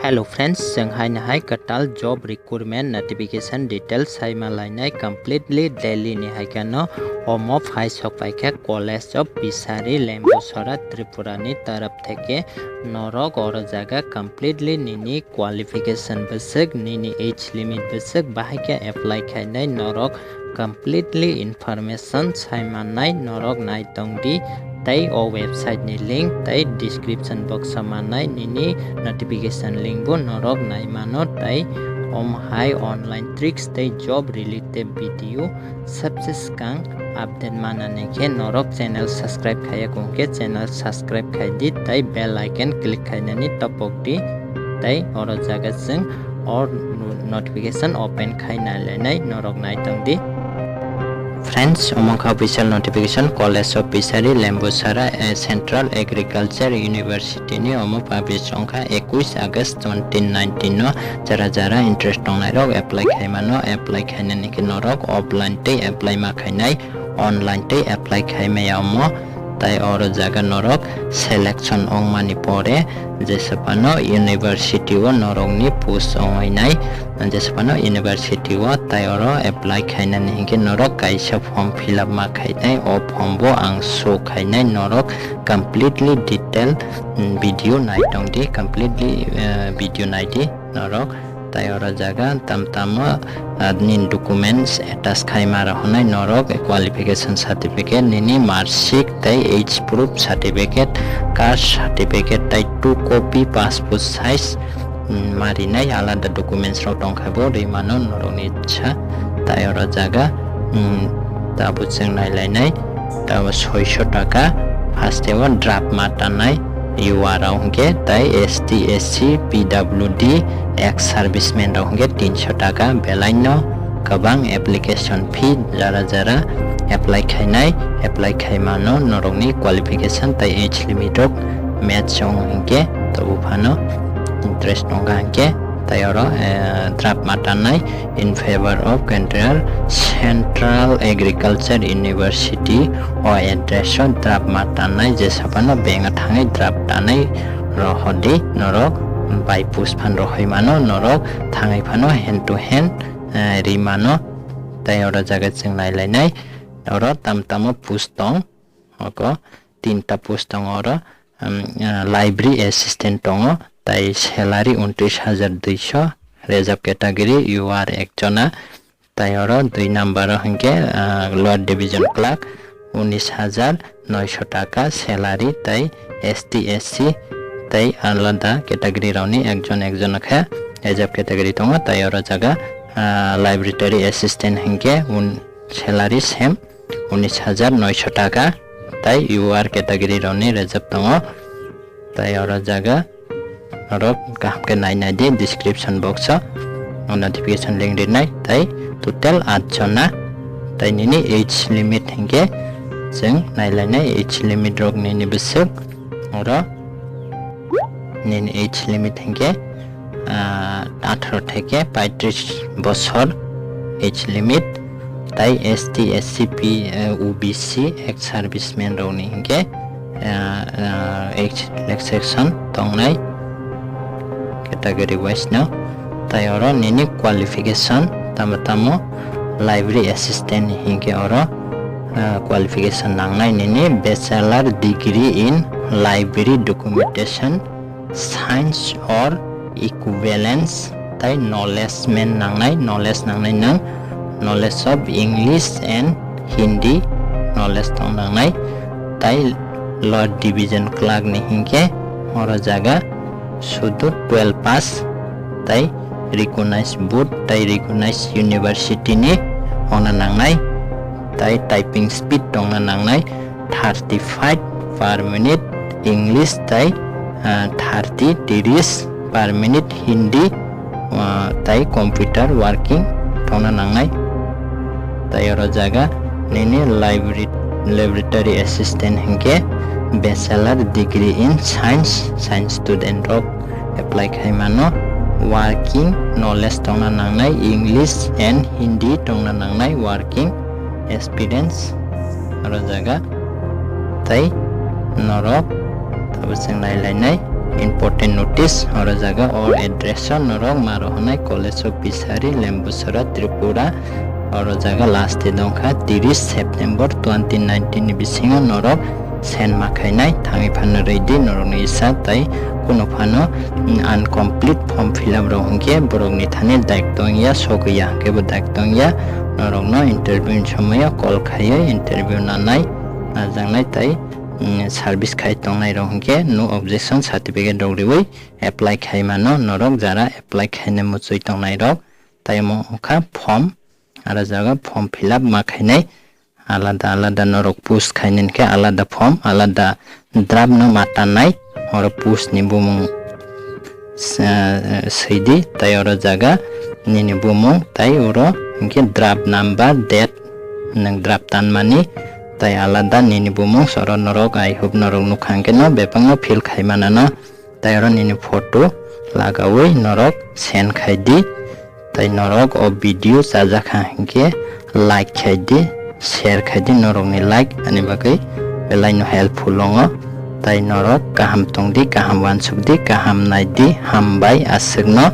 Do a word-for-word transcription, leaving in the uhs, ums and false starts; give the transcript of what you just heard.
Hello friends, chwng haino hai kwtal job recruitment notification details saima lainai completely Delhi ni hai kheno omo phai sok paikha College of Fishery Lembusora Tripura ni taraf theke norok oro jaga completely nini qualification bwswk, nini age limit bwswk, bahai khe apply khainai norok completely information sai mannai norok nai tong di, tei o website ni link tei description box o mannai nini notification link bo norok nai mano, tei om hai online tricks tei job related video sabse swkang update manani khe norok channel subscribe khaiya kung khe channel subscribe khai di tei bell icon click khainani topok di, tei oro jaga chwng o notification open khai nai lainai norok nai tong di. Friends, omo kha official notification College of Fishery Lembusara, eh, Central Agriculture University ni omo publish wngkha ekuis August twenty nineteen no. Jara jara interest tongnai rok apply khai mano, apply khainani khe norok offline tei apply ma khainai, online tei apply khai maya omo. Tai oro jaga norok selection ongmani pore jesa phano university o norokni post ongwi nai, jesa phano university o tai oro apply khainani hinkhe norok kaisa form fill up ma khainai, o form bo ang show khainai, norok completely detail, mm, video nai tong di, completely, eh, video nai di norok. Tai oro jaga tam tamo, ah, nini documents attach khai ma rw hwnwi norok qualification certificate, nini mark sheet tei age proof certificate, caste certificate tei two copy passport size, mm, ma rinai alada documents rok tong kha bo rwi mano norokni ichha. Tai oro jaga, mm, tabuk chwng nai lainai. Tabo soisho taka, haste o draft ma tanai, U R rok hwnkhe, tai S T, S C, P W D, ex serviceman rok hwnkhe tinsho taka, belai no kwbang application fee, jara jara apply khainai, apply khai mano, norokni qualification tai age limit rok match wng hwnkhe, tobo phano interest wngkha hwnkhe, tai oro, eh, draft ma tanai, in favor of Central, Central Agriculture University o address o draft ma tanai, jesa phano bank o thangwi draft tanai rw hodi norok by post phan rohoi mano, norok thangwi phano hand to hand, eh, ri mano. Tai oro jaga chwng nai lainai, oro tam tamo post tong. Oko tinta post tongo oro, um, uh, library assistant tongo, tai salary untris hajar duisho, reserve category U R ekjona, tai oro dui number o hwnkhe, uh, lower division clerk, unis hajar noisho taka salary, tai S T, S C, tai alada category rokni ekjon ekjon khe reserve category tongo, tai oro jaga, uh, laboratory assistant hwnkhe un salary same. Unis hajar noisho taka, tai U R category rokni reserve tongo, tai oro jaga norok kaham khe nai nai di description box o notification link rinai, tai total at jona, tai nini age limit hwnkhe chwng nai lainai age limit rok nini bwswk oro. Nini age limit hwnkhe, ah, atharo theke paitris bosor age limit, tai S T, S C, P, eh, O B C, ex serviceman rokni hwnkhe, ah, ah, age relaxation tongnai category wise no. Tai oro nini qualification tamo tamo library assistant ni hwnkhe oro, ah, qualification nangnai nini bachelor degree in library documentation, science or equivalence, tai knowledge man nangnai, knowledge nangnai nang, knowledge of English and Hindi knowledge tong nangnai, tai lower division clerk ni hwnkhe oro jaga sudu twelve pass, tai recognized board, tai recognized university ni ongna nangnai, tai typing speed tongna nangnai, thirty five per minute English tai, ah, thirty, tiris per minute Hindi, ah, tai computer working tongna nangnai. Tai oro jaga nini library, laboratory assistant hwnkhe bachelor degree in science, science student rok apply khai mano. Working knowledge tongna nangnai, English and Hindi tongna nangnai, working experience oro jaga. Tai norok tabuk chwng nai lainai Important notice, oro jaga or address o norok ma rohornai College of Fishery, Lembusora, Tripura. Oro jaga last date wngkha tiris September twenty nineteen ni bisingo norok send ma khainai. Thangwi phano rwidi norokni isa, tai kunu phano, mm, incomplete form fill up rok hwnkhe borokni thani daikto wngya, sogwi ya hwnkhe bo daikto wngya. Norokno interview ni somoio call khaiwi interview nanai, najaknai tai, mm, service khai tongnai rok hwnkhe no objection certificate rok riwi apply khai mano norok jara apply khaina muchwi tongnai rok. Tai omo wngkha form, aro jaga form fill up ma khainai alada alada norok post khainai khe alada form, alada draft no ma tannai, oro post ni bumung sa-, swi di, tai oro jaga nini bumung, tai oro hwnkhe draft number, date nwng draft tanmani, tai alada nini bumung, oro norok, I hope norok nukha hwnkhe no bebakno fill khai manano. Tai oro nini photo lagawi norok send khai di. Tai norok o video chajak kha hwnkhe like khai di, share khai di, norokni like ani bagwi belai no helpful wngo. Tai norok kaham tong di, kaham uansuk di, kaham nai di, hambai aswkno.